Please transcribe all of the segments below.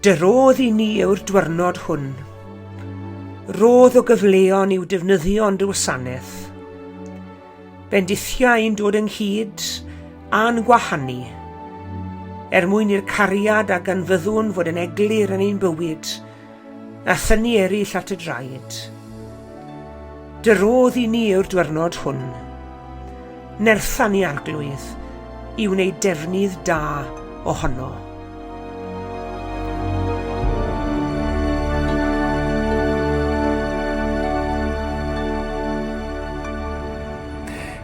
Dy rodd i ni yw'r dwyrnod hwn. Rodd o gyfleon i'w defnyddio yn dy wasanaeth. Bendithia ein dod ynghyd a'n gwahanu, er mwyn i'r cariad a ganfyddwn fod yn eglur yn ein bywyd, a thynnu eraill at y draed. Dy rodd i ni yw'r dwyrnod hwn. Nertha ni, Arglwydd, i wneud defnydd da ohono.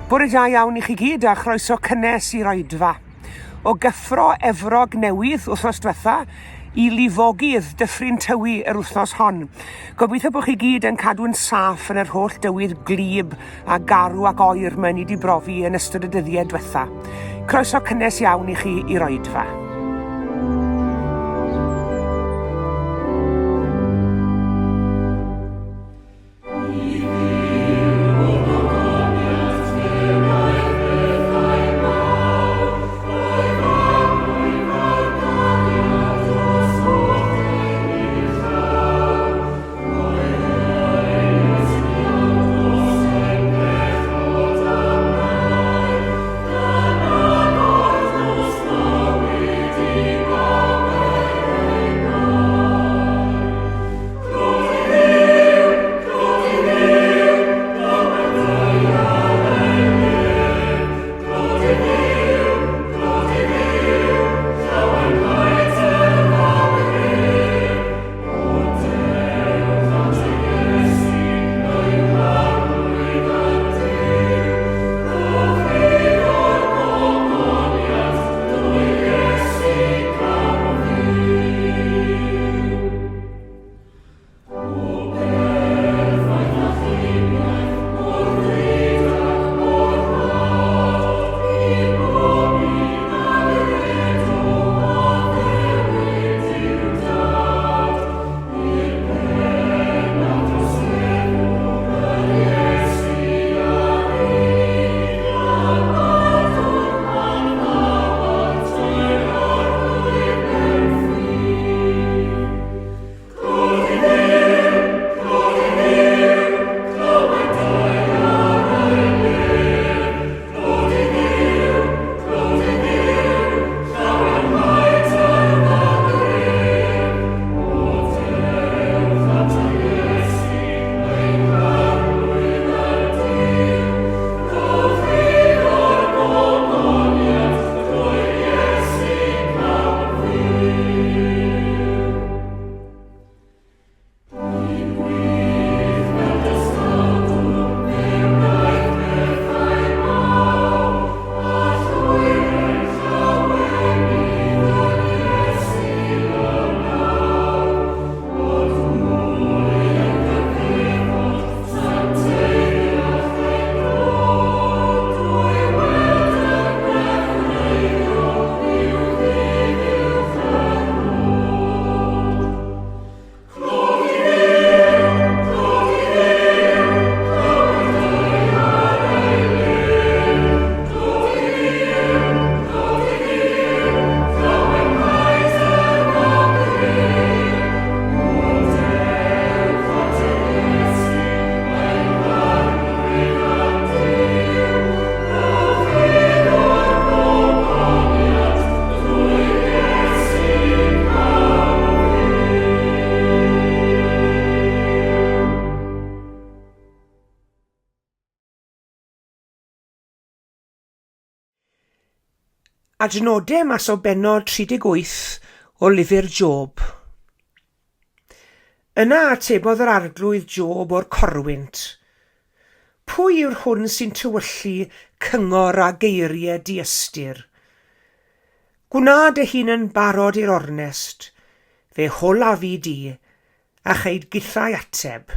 Bore da iawn i chi gyd a chroeso cynnes i'r oedfa. O gyffro Efrog Newydd wythnos diwetha i lifogydd Dyffryn Tywi yr wythnos hon. Gobeithio bod chi gyd yn cadw'n saff yn yr holl dywydd gwlyb a garw ac oer mae ni wedi brofi yn ystod y dyddiau diwetha. Croeso cynnes iawn i chi i'r oedfa. Adnodau mas o bennod 38 o lyfr Job. Yna atebodd yr arglwydd Job o'r corwynt, Pwy yw'r hwn sy'n tywyllu cyngor a geiriau diystyr? Gwna dy hun yn barod i'r ornest, fe hola fi di, a cheid githau ateb.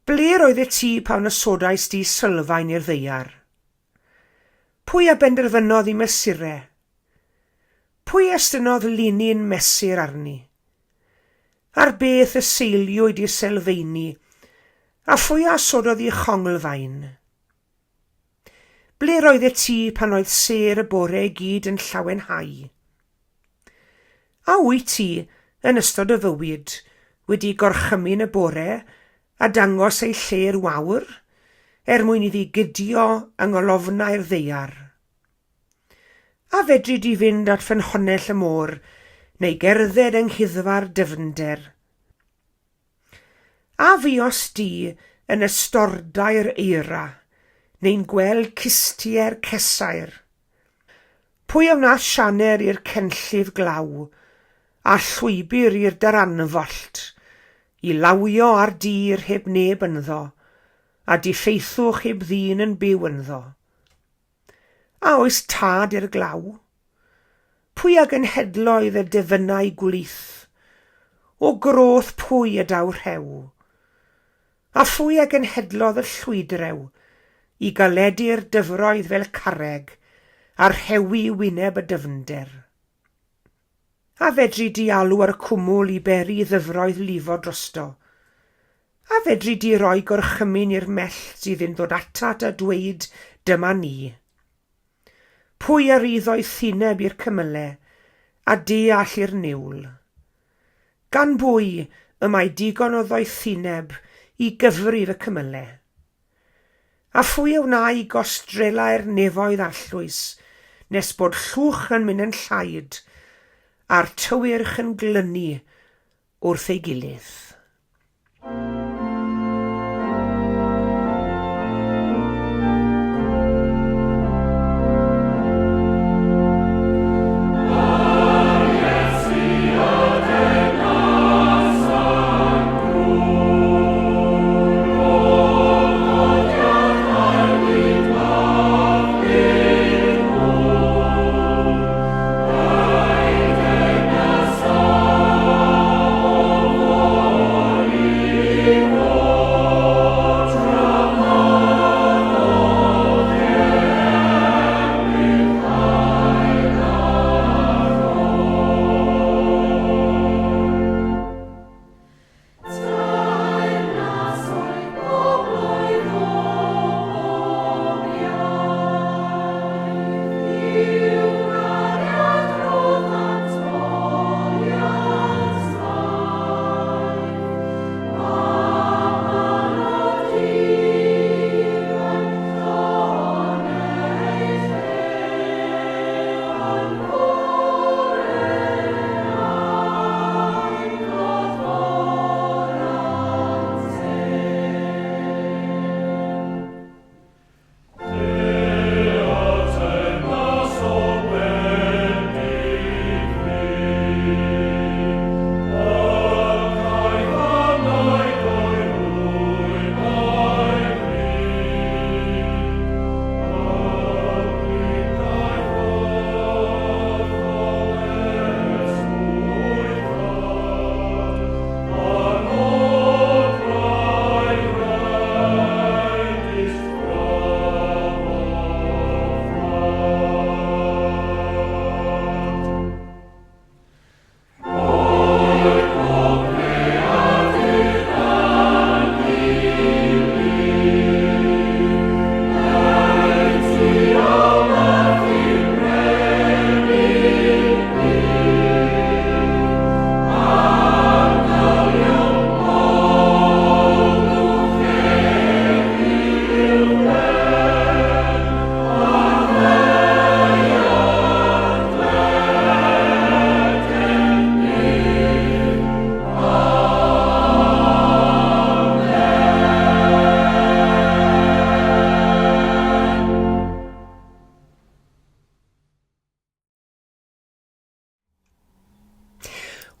Ble roeddet ti pan osodais di sylfaen i'r ddaear? Pwy a benderfynodd i mesure? Pwy a estynnodd linyn mesur arni? Ar beth y seiliwyd i selfeini, a phwy a osododd i chonglfaen? Ble roeddet ti pan oedd sêr y bore i gyd yn llawenhau? A wyt ti, yn ystod y fywyd, wedi gorchymyn y bore a dangos ei lle i'r wawr, er mwyn iddi gydio yng ngolofnau'r ddaear? A fedri di fynd at ffynhonnell y môr, neu gerdded yng nghuddfa'r dyfnder? A fuost di yn ystordai'r eira, neu'n gweld cistie'r cesair? Pwy a wnaeth sianer i'r cenllif glaw, a llwybr i'r daranfollt, i lawio ar dir heb neb ynddo, a diffeithwch heb ddyn yn byw ynddo? A oes tad i'r glaw? Pwy a genhedloedd y defynnau gwlith? O groth pwy y daw rhew? A phwy a genhedlodd y llwydrew, i galedu'r dyfroedd fel carreg, a rhewi wyneb y dyfnder? A fedri di alw ar y cwmwl i beri i ddyfroedd lifo drosto? A fedri di roi gorchymyn i'r mellt iddynt ddod atat a dweud, 'Dyma ni'? Pwy a rydd ddoethineb i'r cymyle, a deall i'r niwl? Gan bwy y mae digon o ddoethineb i gyfrif y cymyle? A phwy a wnâi gostrelau'r nefoedd arllwys, nes bod llwch yn mynd yn llaid, a'r tywyrch yn glynu wrth ei gilydd?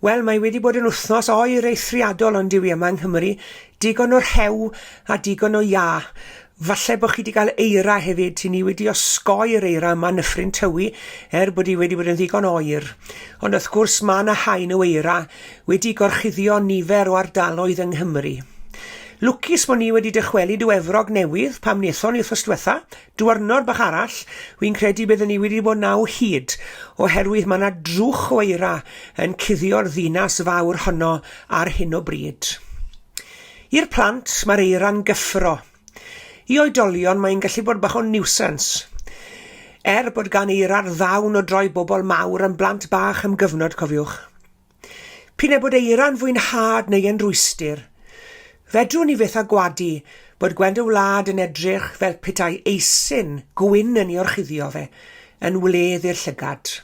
Wel, mae wedi bod yn wythnos oer eithriadol ond yw i yma yng Nghymru. Digon o rhew a digon o iâ. Falle bod chi wedi cael eira hefyd, ti ni wedi osgoi'r eira yma yn Nyffryn Tywi, er bod hi wedi bod yn ddigon oer. Ond wrth gwrs mae yna haen o eira wedi gorchuddio nifer o ardaloedd yng Nghymru. Lwcus bod ni wedi dychwelyd o Efrog Newydd pam wnaethon ni wythnos diwetha, Diwrnod bach arall, wi'n credu bydden ni wedi bod naw hyd, oherwydd mae yna drwch o eira yn cuddio'r ddinas fawr honno ar hyn o bryd. I'r plant, mae'r eira'n gyffro. I oedolion, mae'n gallu bod bach o niwsans. Er bod gan eira'r ddawn o droi bobl mawr yn blant bach am gyfnod, cofiwch. P'un ai bod eira'n fwynhad neu yn rwystr, fedrwn i fyth â gwadu bod gweld y wlad yn edrych fel petai eisin gwyn yn ei orchuddio fe, yn wledd i'r llygad.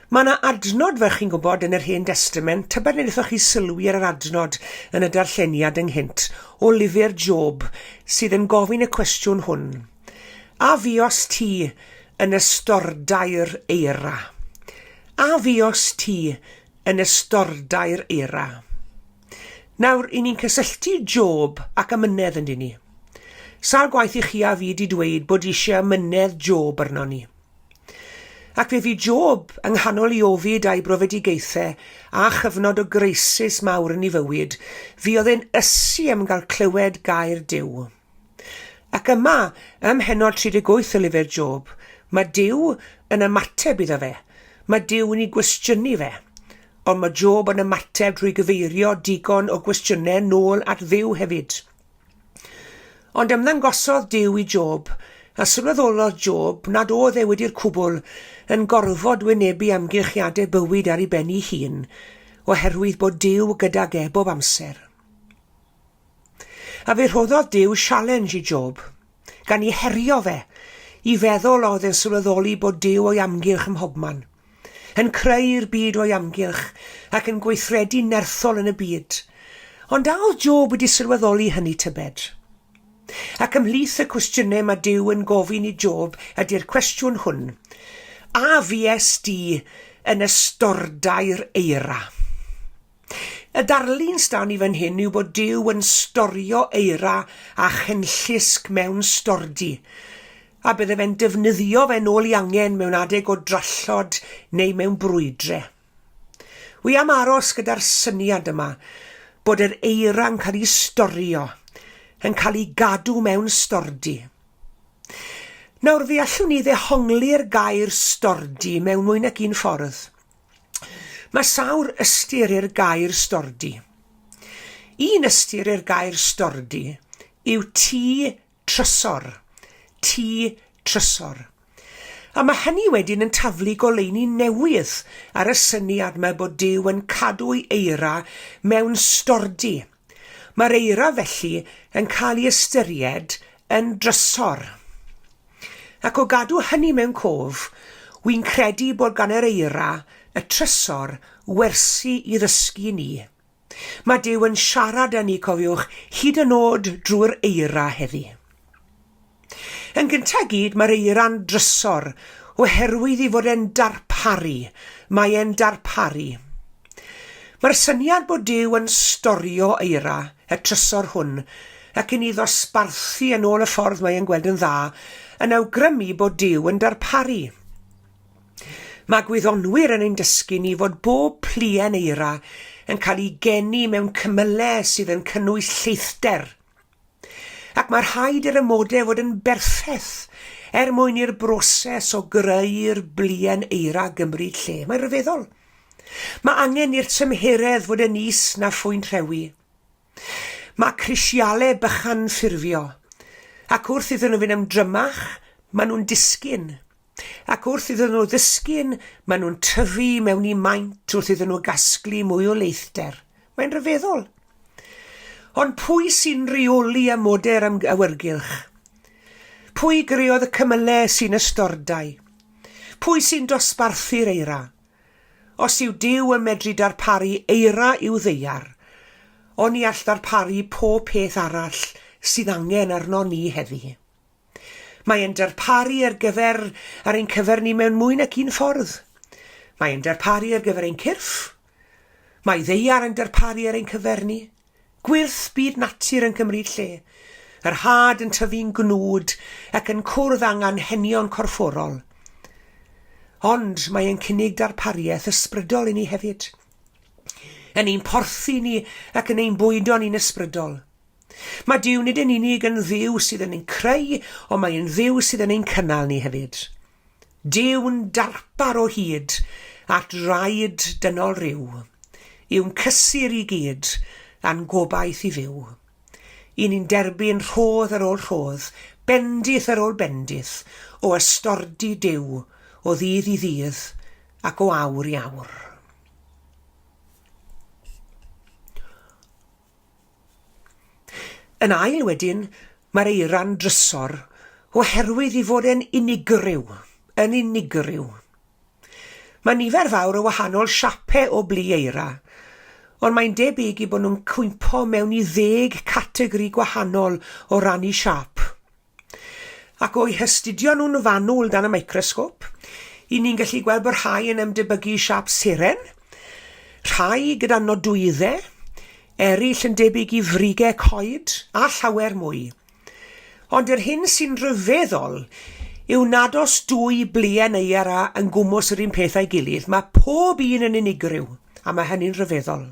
Mae yna adnod, fel chi'n gwybod, yn yr Hen Destament, tybed neu wnaethoch chi sylwi ar yr adnod yn y darlleniad ynghynt, o lyfr Job, sydd yn gofyn y cwestiwn hwn. A fuos ti yn ystordau'r eira? A fuos ti yn ystordau'r eira? Nawr, i ni'n cysylltu Job ac amynedd yn dyn ni. Sawl gwaith i chi a fi di dweud bod eisiau amynedd Job arno ni. Ac fe fu Job yng nghanol ei ofid a'i brofedigaethau a chyfnod o greisis mawr yn ei fywyd, fuodd e'n ysu am gael clywed gair Duw. Ac yma, ym mhennod 38 o lyfr Job, mae Duw yn ymateb iddo fe. Mae Duw yn ei gwestiynu fe. Ond mae Job yn ymateb drwy gyfeirio digon o gwestiynau nôl at Dduw hefyd. Ond ymddangosodd Duw i Job, a sylweddolodd Job nad oedd e wedi'r cwbl yn gorfod wynebu amgylchiadau bywyd ar ei ben ei hun, oherwydd bod Duw gydag e bob amser. A fe rhoddodd Duw sialens i Job, gan ei herio fe i feddwl oedd e'n sylweddoli bod Duw o'i amgylch ym mhobman, yn creu'r byd o'i amgylch ac yn gweithredu nerthol yn y byd. Ond a oedd Job wedi sylweddoli hynny tybed? Ac ymhlith y cwestiynau mae Duw yn gofyn i Job ydy'r cwestiwn hwn, A fues di yn ystordau'r eira? Y darlun s'da ni fan hyn yw bod Duw yn storio eira a chenllysg mewn stordy, a bydde fe'n defnyddio fe'n ôl i angen mewn adeg o drallod neu mewn brwydre. Wi am aros gyda'r syniad yma bod yr eira'n cael ei storio, yn cael ei gadw mewn stordy. Nawr, fe allwn ni ddehongli'r gair stordy mewn mwy nag un ffordd. Mae sawl ystyr i'r gair stordy. Un ystyr i'r gair stordy yw tŷ trysor. Tŷ trysor. A mae hynny wedyn yn taflu goleuni newydd ar y syniad mae bod Duw yn cadw'i eira mewn stordy. Mae'r eira felly yn cael ei ystyried yn drysor. Ac o gadw hynny mewn cof, wi'n credu bod gan yr eira, y trysor, wersi i ddysgu ni. Mae Duw yn siarad â ni, cofiwch, hyd yn oed drwy'r eira heddi. Yn gyntaf gyd, mae'r eira'n drysor oherwydd ei fod e'n darparu. Mae e'n darparu. Mae'r syniad bod Duw yn storio eira, y trysor hwn, ac yn ei ddosbarthu yn ôl y ffordd mae e'n gweld yn dda, yn awgrymu bod Duw yn darparu. Mae gwyddonwyr yn ein dysgu ni fod bob pluen eira yn cael ei geni mewn cymylau sydd yn cynnwys lleithder. Ac mae rhaid i'r amodau fod yn berffaith er mwyn i'r broses o greu'r bluen eira gymryd lle. Mae'n rhyfeddol. Mae angen i'r tymheredd fod yn is na phwynt rhewi. Mae crisialau bychan ffurfio, ac wrth iddyn nhw fynd am drymach, maen nhw'n disgyn. Ac wrth iddyn nhw ddisgyn, maen nhw'n tyfu mewn i maint wrth iddyn nhw gasglu mwy o leithder. Mae'n rhyfeddol. Ond pwy sy'n rheoli amodau'r awyrgylch? Pwy greodd y cymylau sy'n y stordai? Pwy sy'n dosbarthu'r eira? Os yw Duw yn medru darparu eira i'w ddaear, oni all ddarparu pob peth arall sydd angen arno ni heddi? Mae e'n darparu ar gyfer ar ein cyfer ni mewn mwy nac un ffordd. Mae e'n darparu ar gyfer ein cyrff. Mae ddaear yn darparu ar ein cyfer ni. Gwyrth byd natur yn cymryd lle. Yr had yn tyfu'n gnwd ac yn cwrdd â'n anghenion corfforol. Ond mae e'n cynnig darpariaeth ysbrydol i ni hefyd. Yn ein porthi ni ac yn ein bwydo ni'n ysbrydol. Mae Duw nid yn unig yn Dduw sydd yn ein creu, ond mae yn Dduw sydd yn ein cynnal ni hefyd. Duw'n darpar o hyd at raid dynol ryw, yw'n cysur i gyd a'n gobaith i fyw. I ni'n derbyn rhodd ar ôl rhodd, bendith ar ôl bendith, o ystordy Duw, o ddydd i ddydd ac o awr i awr. Yn ail wedyn, mae'r eira'n drysor oherwydd i fod e'n unigryw, yn unigryw. Mae nifer fawr o wahanol siape o blu eira, ond mae'n debyg i bod nhw'n cwympo mewn i ddeg categori gwahanol o ran i siâp. Ac o'u hastudio nhw'n fanwl dan y microsgop, i ni'n gallu gweld bod rhai yn ymdebygu i siâp seren, rhai gyda nodwyddau, eraill yn debyg i frigau coed, a llawer mwy. Ond yr hyn sy'n rhyfeddol yw nad os dwy bluen eira yn gwmws yr un peth a'i gilydd, mae pob un yn unigryw, a mae hynny'n rhyfeddol.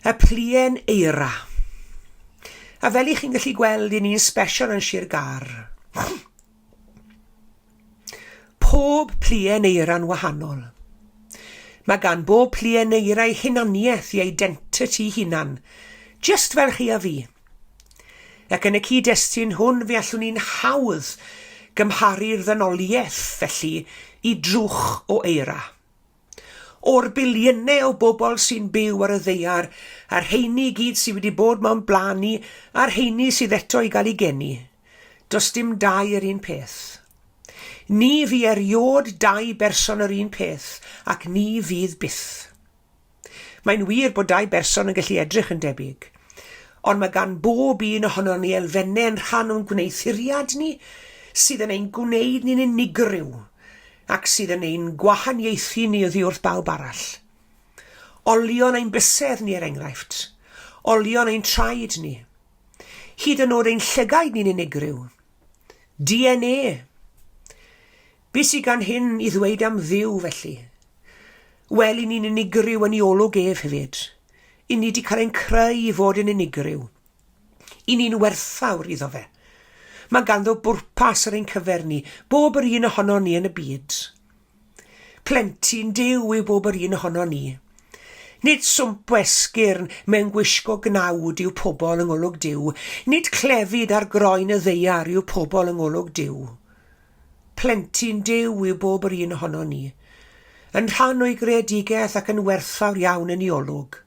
Y pluen eira. A fel i chi'n gallu gweld, i ni'n special yn Sir Gâr. Pob pluen eira'n wahanol. Mae gan bob pluen eira ei hunaniaeth, ei identity hunan, jyst fel chi a fi. Ac yn y cyd-destun hwn fe allwn ni'n hawdd gymharu'r ddynoliaeth felly i drwch o eira. O'r biliynau o bobl sy'n byw ar y ddaear, a'r rheini i gyd sydd wedi bod mewn blaen ni, a'r rheini sydd eto i gael eu geni, does dim dau yr un peth. Ni fu erioed dau berson yr un peth, ac ni fydd byth. Mae'n wir bod dau berson yn gallu edrych yn debyg, ond mae gan bob un ohonon ni elfennau yn rhan o'n gwneuthuriad ni sydd yn ein gwneud ni'n unigryw ac sydd yn ein gwahaniaethu ni oddi wrth bawb arall. Olion ein bysedd ni, er enghraifft. Olion ein traed ni. Hyd yn oed ein llygaid ni'n unigryw. DNA. Be sy gan hyn i ddweud am Dduw, felly? Wel, i ni'n unigryw yn ei olwg ef hefyd. I ni wedi cael ein creu i fod yn unigryw. I ni'n werthfawr iddo fe. Mae ganddo bwrpas ar ein cyfer ni, bob yr un ohonon ni yn y byd. Plentyn Duw yw bob yr un ohonon ni. Nid swmp o esgyrn mewn gwisgo gnawd yw pobl yng ngolwg Duw. Nid clefyd ar groen y ddaear yw pobl yng ngolwg Duw. Plentyn Duw yw bob yr un ohonon ni. Yn rhan o'i greadigaeth ac yn werthfawr iawn yn ei olwg.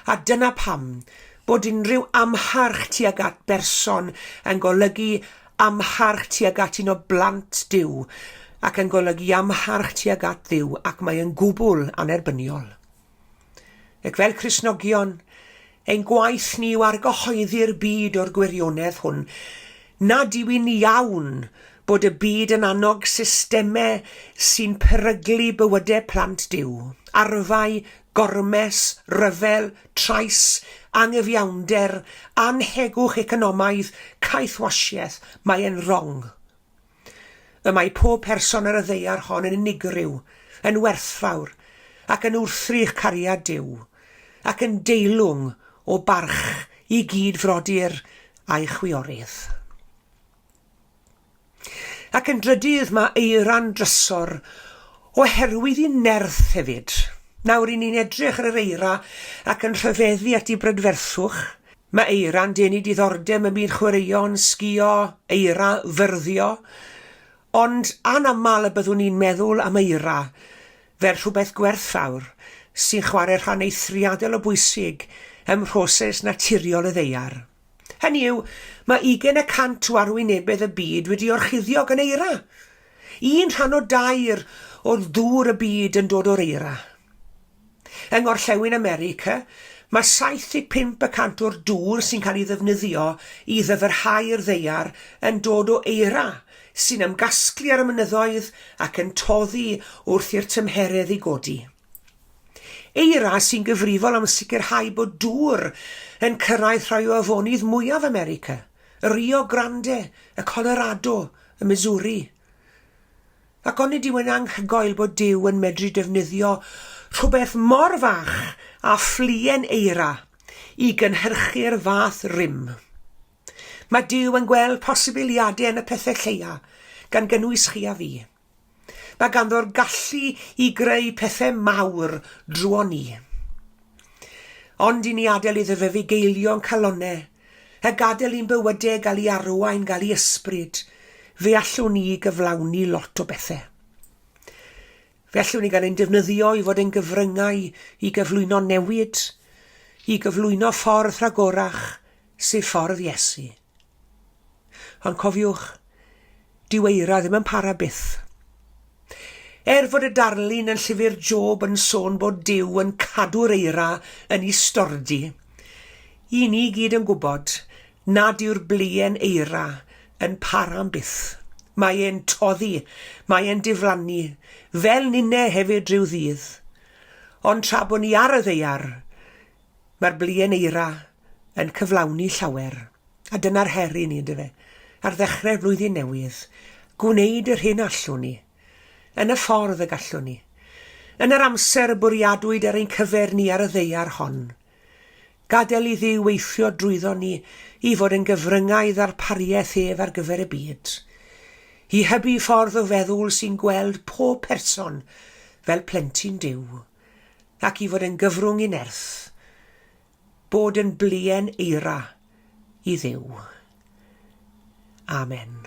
A dyna pam bod unrhyw amharch tuag at berson yn golygu amharch tuag at un o blant Duw, ac yn golygu amharch tuag at Dduw, ac mae yn gwbl annerbyniol. Ac fel Cristnogion, ein gwaith ni yw argyhoeddi'r byd o'r gwirionedd hwn, nad yw'n iawn bod y byd yn annog systemau sy'n peryglu bywydau plant Duw, arfau, gormes, rhyfel, trais, anghyfiawnder, annhegwch economaidd, caethwasiaeth, mae e'n rong. Y mae pob person ar y ddaear hon yn unigryw, yn werthfawr, ac yn wrthrych cariad Duw, ac yn deilwng o barch i gyd-frodyr a'i chwiorydd. Ac yn drydydd, mae eira'n drysor oherwydd i nerth hefyd. Nawr, i ni'n edrych ar yr eira ac yn rhyfeddu at ei brydferthwch. Mae eira'n denu diddordeb ym myd chwaraeon, sgïo, eira, fyrddio. Ond anaml y byddwn ni'n meddwl am eira fel rhywbeth gwerthfawr sy'n chwarae rhan eithriadol o bwysig ym mhroses naturiol y ddaear. Hynny yw, mae ugain y cant o arwynebedd y byd wedi orchuddio gan eira. Un rhan o dair o ddŵr y byd yn dod o'r eira. Yng Ngorllewin America, mae 75 y cant o'r dŵr sy'n cael ei ddefnyddio i ddyfrhau'r ddaear yn dod o eira sy'n ymgasglu ar y mynyddoedd ac yn toddi wrth i'r tymheredd i godi. Eira sy'n gyfrifol am sicrhau bod dŵr yn cyrraedd rhai o afonydd mwyaf America, y Rio Grande, y Colorado, y Missouri. Ac onid yw e'n anghygoel bod Duw yn medru defnyddio rhywbeth mor fach â phluen eira i gynhyrchu'r fath rym? Mae Duw yn gweld posibiliadau yn y pethau lleia, gan gynnwys chi a fi. Mae ganddo'r gallu i greu pethau mawr drwon ni. Ond i ni adael iddo fe fugeilio'n calonnau, a gadael i'n bywydau gael ei arwain gael ei ysbryd, fe allwn ni gyflawni lot o bethau. Fe allwn ni gael ein defnyddio i fod yn gyfryngau i gyflwyno newid, i gyflwyno ffordd rhagorach, sef ffordd Iesu. Ond cofiwch, dyw eira ddim yn para byth. Er fod y darlun yn llyfr Job yn sôn bod Duw yn cadw'r eira yn ei stordy, i ni gyd yn gwybod nad yw'r bluen eira yn para am byth. Mae e'n toddi, mae e'n diflannu, fel ninne hefyd rhyw ddydd. Ond tra bod ni ar y ddaear, mae'r bluen eira yn cyflawni llawer. A dyna'r her i ni, yndyfe? Ar ddechrau'r flwyddyn newydd, gwneud yr hyn allwn ni, yn y ffordd y gallwn ni, yn yr amser y bwriadwyd ar ein cyfer ni ar y ddaear hon. Gadael i Dduw weithio drwyddo ni i fod yn gyfryngau i ddarpariaeth ef ar gyfer y byd. I hybu ffordd o feddwl sy'n gweld pob person fel plentyn Duw, ac i fod yn gyfrwng i nerth, bod yn bluen eira i Dduw. Amen.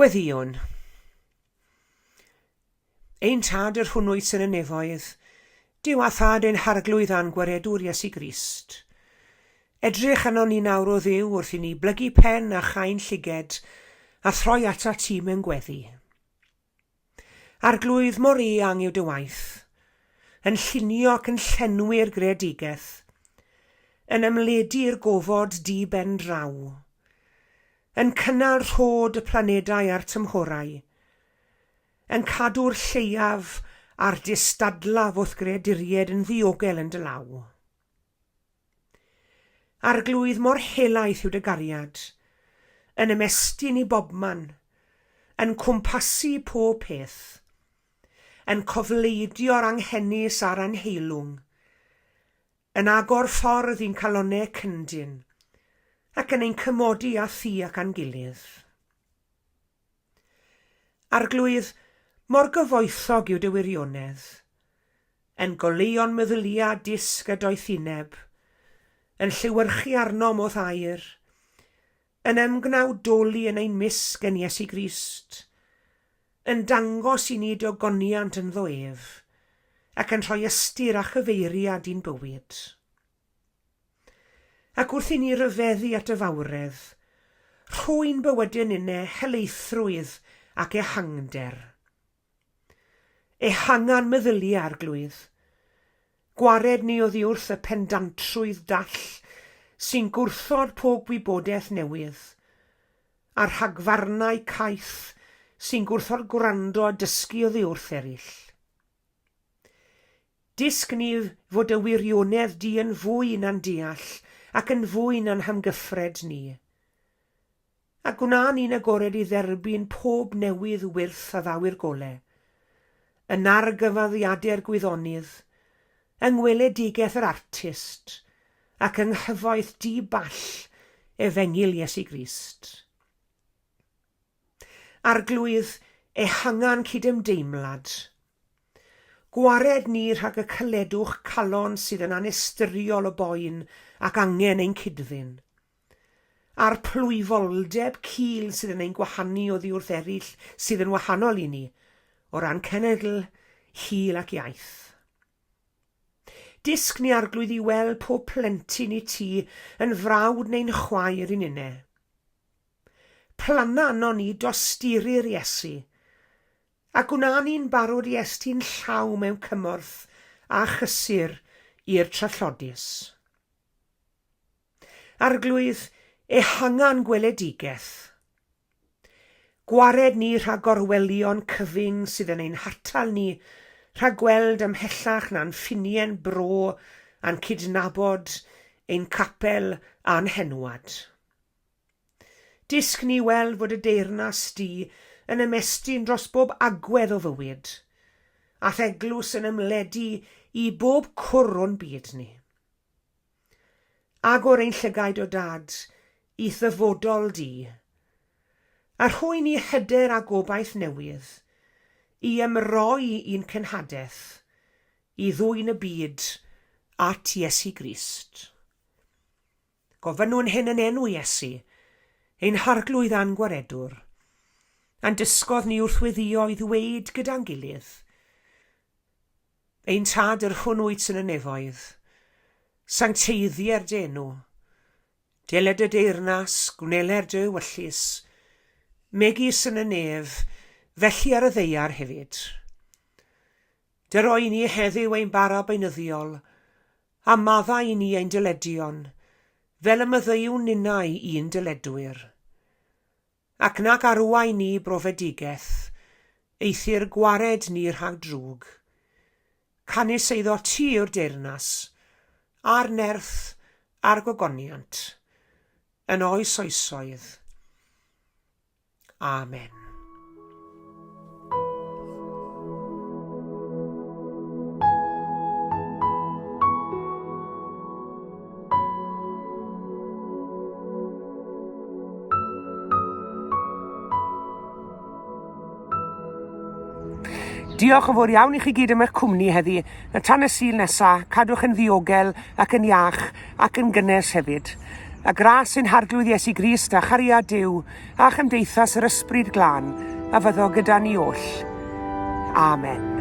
Gweddïwn. Ein Tad yr hwnnw wyt yn y nefoedd, Duw a Thad ein Harglwydd a'n Gwaredwr Iesu Grist. Edrych arnon ni nawr o Dduw wrth i ni blygu pen a chau'n llyged a throi atat ti mewn gweddi. Arglwydd, mor eang yw dy waith, yn llunio ac yn llenwi'r greadigaeth, yn ymledu i'r gofod di ben draw, yn cynnal rhod y planedau a'r tymhorau, yn cadw'r lleiaf a'r distadlaf wrth greaduriaid yn ddiogel yn dy law. Arglwydd, mor helaeth yw dy gariad, yn ymestyn i bobman, yn cwmpasu pob peth, yn cofleidio'r anghenus a'r anheilwng, yn agor ffordd i'n calonnau cyndyn, ac yn ein cymodi â thi ac â'n gilydd. Arglwydd, mor gyfoethog yw dy wirionedd, yn goleuo'n meddyliau dysg a doethineb, yn llewyrchu arnom o'th air, yn ymgnawdoli yn ein mysg yn Iesu Grist, yn dangos i ni dy ogoniant ynddo ef, ac yn rhoi ystyr a chyfeiriad i'n bywyd. Ac wrth i ni ryfeddu at y fawredd, rhoi'n bywydau ninne helaethrwydd ac ehangder. Ehanga'n meddyliau, Arglwydd. Gwared ni oddi wrth y pendantrwydd dall sy'n gwrthod pob gwybodaeth newydd, a'r rhagfarnau caeth sy'n gwrthod gwrando a dysgu oddi wrth eraill. Dysg ni fod dy wirionedd di yn fwy na'n deall ac yn fwy na'n hamgyffred ni. A gwna ni'n agored i dderbyn pob newydd wyrth a ddaw i'r gole, yn nargyfaddiadau'r gwyddonydd, yng ngweledigaeth yr artist, ac yng nghyfoeth di-ball Efengyl Iesu Grist. Arglwydd, ehanga'n cydymdeimlad. Gwared ni rhag y caledwch calon sydd yn anystyriol o boen ac angen ein cyd-ddyn, a'r plwyfoldeb cul sydd yn ein gwahanu oddi wrth eraill sydd yn wahanol i ni, o ran cenedl, hil ac iaith. Dysg ni, Arglwydd, i weld pob plentyn i ti yn frawd neu'n chwaer i ninne. Planna arnon ni dosturi'r Iesu, a gwna ni'n barod i estyn llaw mewn cymorth a chysur i'r trallodus. Arglwydd, ehanga'n gweledigaeth. Gwared ni rhag gorwelion cyfyng sydd yn ein hatal ni rhag gweld ymhellach na'n ffiniau'n bro a'n cydnabod ein capel a'n henwad. Dysg ni weld fod y deyrnas di yn ymestyn dros bob agwedd o fywyd, a'th eglwys yn ymledu i bob cwr o'n byd ni. Agor ein llygaid o Dad i'th ddyfodol di, a rhoi ni hyder a gobaith newydd i ymroi i'n cenhadaeth i ddwyn y byd at Iesu Grist. Gofynnwn hyn yn enw Iesu, ein Harglwydd a'n Gwaredwr, a'n dysgodd ni wrth weddïo i ddweud gyda'n gilydd, Ein Tad yr hwn wyt yn y nefoedd, sancteiddier dy enw, deled dy deyrnas, gwneler dy ewyllys, megis yn y nef, felly ar y ddaear hefyd. Dyro i ni heddiw ein bara beunyddiol, A maddau i ni ein dyledion, fel y maddeuwn ninnau i'n dyledwyr. Ac nac arwain ni i brofedigaeth, eithr gwared ni rhag drwg. Canys eiddo ti yw'r deyrnas, a'r nerth, a'r gogoniant, yn oes oesoedd. Amen. Diolch yn fawr iawn i chi gyd am eich cwmni heddi. Na tan y Sul nesa, cadwch yn ddiogel ac yn iach ac yn gynnes hefyd. A gras ein Harglwydd Iesu Grist a chariad Duw a chymdeithas yr Ysbryd Glân a fyddo gyda ni oll. Amen.